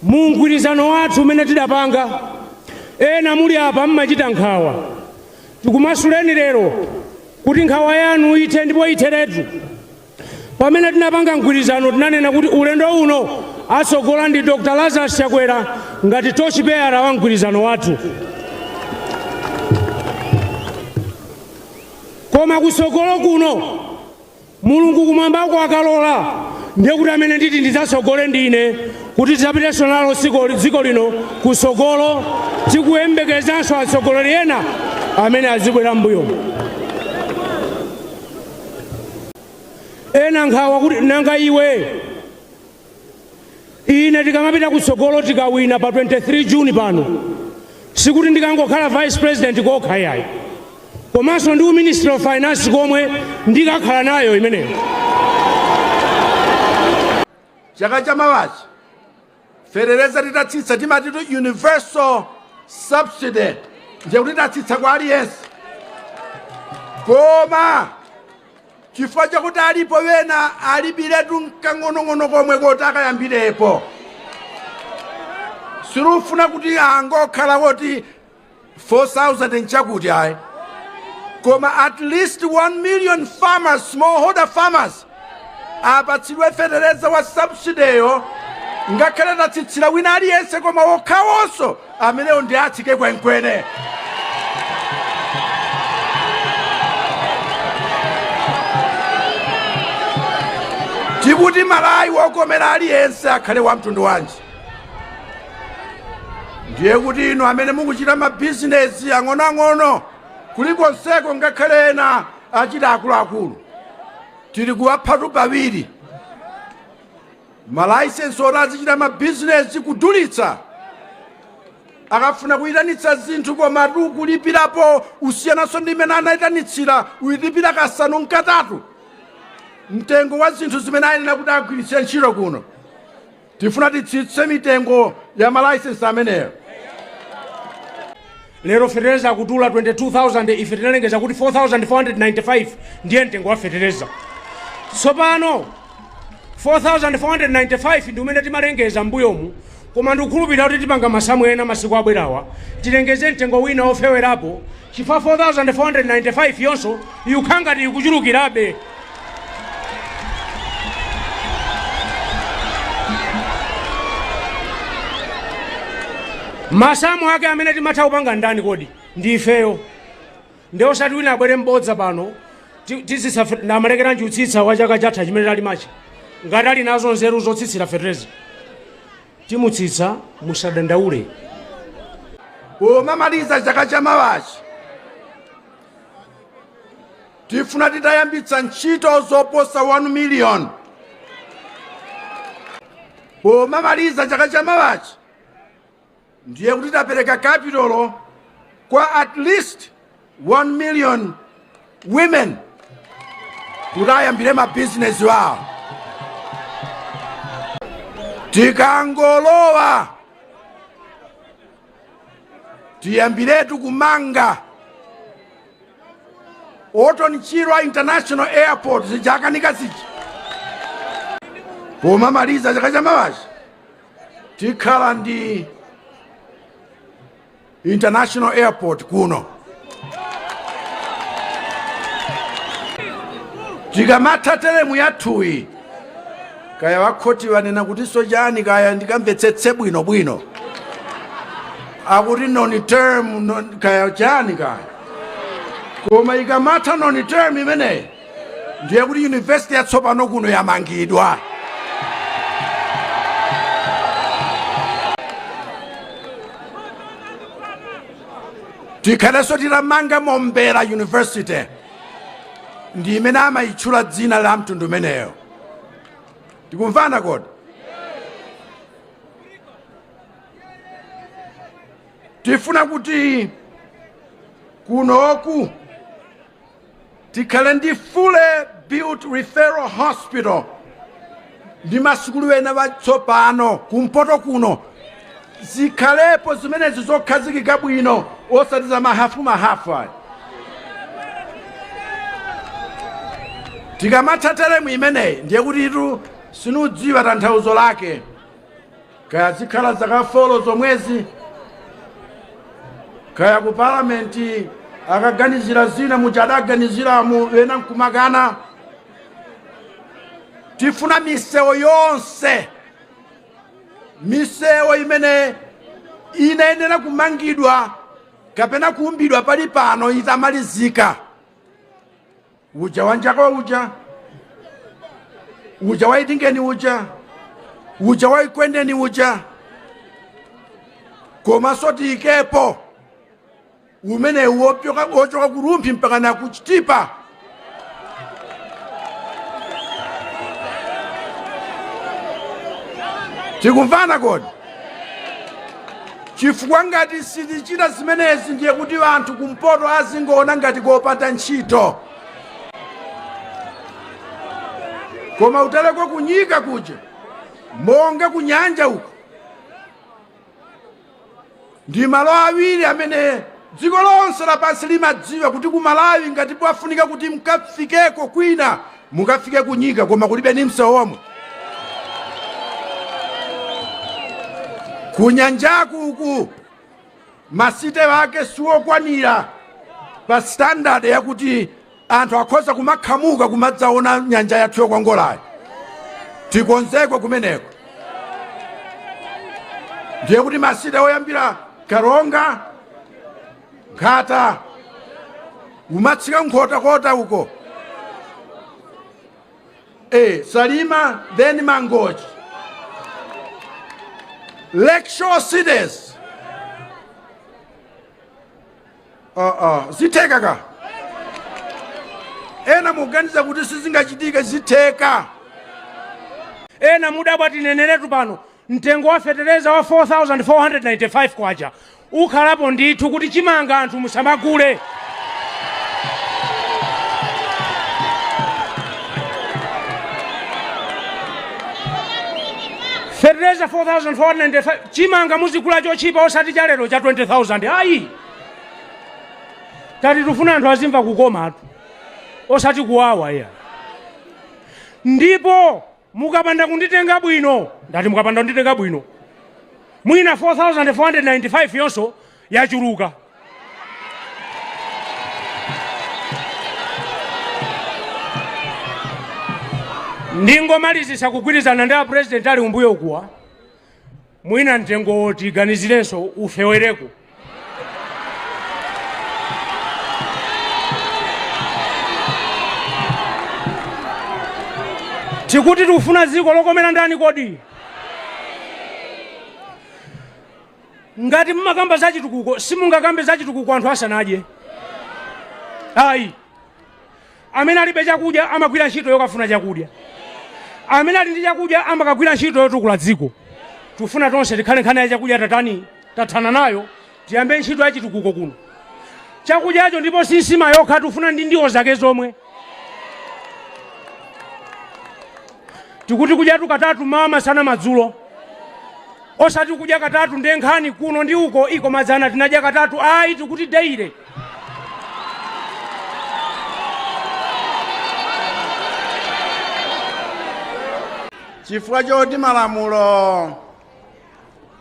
Mu mgwirizano wathu umene tidapanga, ena muli apa mmachita nkhawa. Tikumasuleni lero kuti nkhawa yanu ithe ndipo itheretu. Pamene tinapanga mgwirizano tinanena kuti ulendo uno atsogola ndi Dr. Lazarus Chakwera ngati torchbearer wa mgwirizano wathu. Koma kutsogolo kuno Mulungu kumwambako akalola, ndiye kuti amene nditi ndidzatsogole ndine kuti tidzapitenso nalo dziko lino kutsogolo, tikuyembekezanso atsogoleri ena amene azibwera m'mbuyo. Ena nkhawa kuti nanga iwe ine tikamapita kutsogolo tikawina pa 23 June pano, sikuti ndikangokhala vice president kokha yayi, komanso ndi Ministry of Finance komwe ndikakhala nayo imeneyo. Chaka chamawachi fetereza titatsitsa, timatitu universal subsidy, ndiye kuti tatsitsa kwa aliyense, koma chifukwa chakuti alipo wena alibiretu nkang'onong'ono komwe koti akayambirepo, silufuna kuti angokhala woti 4,000 nchakuti ayi, koma at least 1 million farmers, smallholder farmers, apatsidwe fetereza wa subsidyyo, ngakhale tatsitsira wina aliyense, koma wokhawonso amenewo ndi atsike kwenkwene. Tikuti Malawi wokomera aliyense akhale wa mtundu wanji? Ndiye kuti inu amene mukuchita mabizinesi ang'onoang'ono kulikonseko, ngakhale ena achita akuluakulu, tili kuwaphatu pawiri malaisensi oti azichita mabizinesi, kudulitsa akafuna kuyitanitsa zinthu, koma kulipirapo usiyananso ndi imene anayitanitsira, uyilipira kasanu nkatatu mtengo wa zinthu zimene ayenera kuti agwiritse ntchito kuno. Tifuna titsitse mitengo ya malaisensi ameneyo. Lero fetereza akudula 22,000, ife tinalengeza kuti 4,495 ndiye mtengo wa fetereza. Tsopano 4,495 ndi umene timalengeza m'mbuyomu, koma ndikukhulupirira kuti tipanga masamu ena masiku abwerawa, tilengeze mtengo wina ofewerapo, chifukwa 4,495 yonso ikukhala ngati ikuchulukirabe. Masamu ake amene timatha kupanga ndani kodi? Ndi ifeyo. Ndi osati wina abwere mbodza pano titsitsa namalekeranji utsitsa wa chaka chatha chimene talimachi. Ngati ali nazo nzeru zotsitsira fetereza, timutsitsa, musadandaule. Pomamaliza chaka chamawachi tifuna titayambitsa ntchito zoposa 1 million. Pomamaliza chaka chamawachi ndiye kuti tapereka capital kwa at least 1 million women kuti ayambire mabizinesi wawo. Tikangolowa tiyambiretu kumanga Orton Chirwa International Airport, zijakanika zija. Pomamaliza chaka chamawachi tikhala ndi international airport kuno. Tikamatha teremu yathuyi, kaya wakhoti wanena kutinso chani, kaya ndikamvetsetse bwinobwino, akuti non term non, kaya chani kaya, koma ikamatha non term imeneyi ndiye kuti university yatsopano kuno yamangidwa. Tikhalenso titamanga Mombera University, ndi imene amayitchula dzina la mtundu umeneyo. Tikumvana kodi? Tifuna kuti kunoku tikhale ndi fully built referral hospital ndi masukulu ena watsopano kumpoto kuno, zikhalepo zimenezi zokhazikika bwino, osati za mahafu mahafu ayi. Tikamatha teremu imeneyi ndiye kutitu sinudziwa tanthauzo lake. Kaya zikhala zaka 4 zomwezi, kaya ku palamenti akaganizira zina muchadaganiziramu ena nkumakana. Tifuna misewu yonse, misewu imene inayenera kumangidwa kapena kuumbidwa pali pano itamalizika. Uja wanjako uja, uja waitingeni uja, uja waikwendeni uja, komanso tiyikepo umene wochoka ku Rumphi mpaka na ku Chitipa. Tikumvana kodi? Chifukwa ngati sitichita zimenezi, ndiye kuti anthu kumpoto azingoona ngati kopanda ntchito. Koma utaleko kunyika kuja, monga kunyanja uko, ndi malo awiri amene dziko lonse lapansi limadziwa kuti ku Malawi ngati pafunika kuti mkafikeko kwina, mukafike kunyika, koma kulibe ni msewu omwe. Kunyanjaku uku ma city wake siwokwanira pa standard yakuti anthu akhoza kumakhamuka kumadzaona nyanja yathu yokongolayo. Tikonzekwe kumeneko. Ndiye kuti ma city oyambira Karonga, Nkhata, umatsika Nkhotakota uko, Salima, then Mangochi, lakeshore cities. Zitheka ka? Ena muganiza kuti sizingachitike, zitheka. Ena mudabwa, tineneretu pano, mtengo wa fetereza wa 4495 kwacha ukhalapo ndithu, kuti chimanga anthu musamagule. Fetereza 4495, chimanga muzigula chochipa, osati cha lero cha 20,000, ayi. Tati tifuna anthu azimva kukomatu, osati kuwawa iya. Ndipo mukapanda kunditenga bwino, ndati mukapanda kunditenga bwino, mwina 4495 yonso yachuluka. Ndingomalizisa kugwirizana ndi apresident ali umbuyo kuwa, mwina mtengo tiganizirenso ufewereko. Tikuti tikufuna dziko lokomera ndani kodi? Ngati mmakamba za chitukuko, simungakambe za chitukuko anthu asanadye, ayi. Amene alibe chakudya amagwira ntchito yokafuna chakudya, amene ali ndi chakudya amakagwira ntchito yotukula dziko. Tikufuna tonse tikhale nkhani ya chakudya tatani, tathana nayo, tiyambe ntchito ya chitukuko kuno. Chakudyacho ndipo si nsima yokha, tikufuna ndi ndiwo zake zomwe. Tikuti kudyatu katatu, mawa, masana, madzulo, osati kudya katatu ndiye nkhani kuno ndi uko, iko madzana tinadya katatu, ayi. Tikuti daily. Chifukwa choti malamulo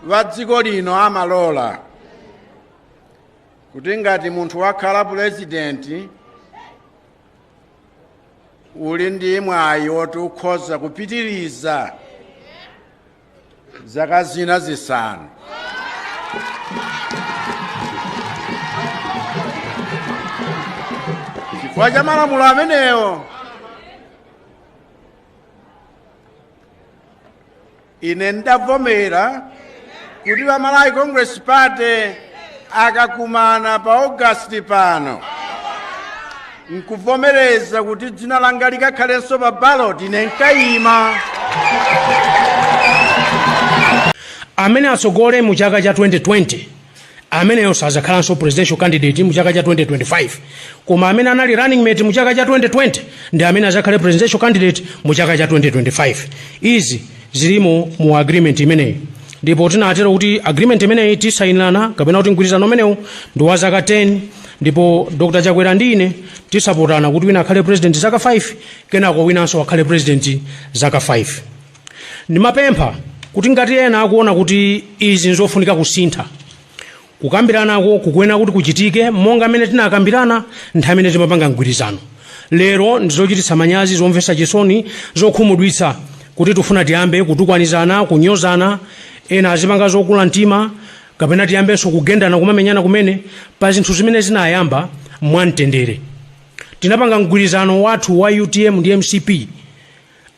wa dziko lino amalola kuti ngati munthu wakhala purezidenti, uli ndi mwayi woti ukhoza kupitiriza zaka zina 5. Chifukwa cha malamulo amenewo, ine ndavomera kuti va Malawi Congress Party akakumana pa August pano nkuvomereza kuti dzina langa likakhalenso pa ballot, ine nkayima. Amene atsogole mu chaka cha 2020, ameneyo sazakhalanso presidential candidate mu chaka cha 2025, koma amene anali running mate mu chaka cha 2020 ndi amene azakhale presidential candidate mu chaka cha 2025. Izi zilimo mu agreement imeneyi, ndipo tinatero kuti agreement imeneyi tisayinirana, kapena kuti mgwirizano umenewu ndi wa zaka 10, ndipo Dr Chakwera ndi ine tisapotana kuti wina akhale president zaka 5, kenako winanso akhale president zaka 5. Ndimapempha Kuti ngati ena akuona kuti izi nzofunika kusintha, kukambiranako kukuyenera kuti kuchitike monga mmene tinakambirana nthawi imene timapanga mgwirizano. Lero ndizochititsa manyazi, zomvetsa chisoni, zokhumudwitsa kuti tifuna tiyambe kutukwanizana, kunyozana, ena azipanga zokula mtima, kapena tiyambenso kugendana, kumamenyana kumene pa zinthu zimene zinayamba mwamtendere. Tinapanga mgwirizano wathu wa UTM ndi MCP,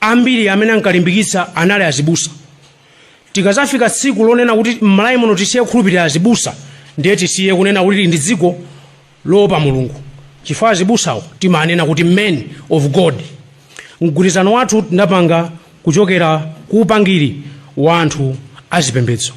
ambiri amene ankalimbikitsa anali azibusa. Tikazafika tsiku lonena kuti m'Malawi muno tisiye kukhulupirira azibusa, ndiye tisiye kunena kuti ndi dziko loopa Mulungu, chifukwa azibusawo timanena kuti men of God. Mgwirizano wathu tinapanga kuchokera ku upangiri wa anthu azipembedzo.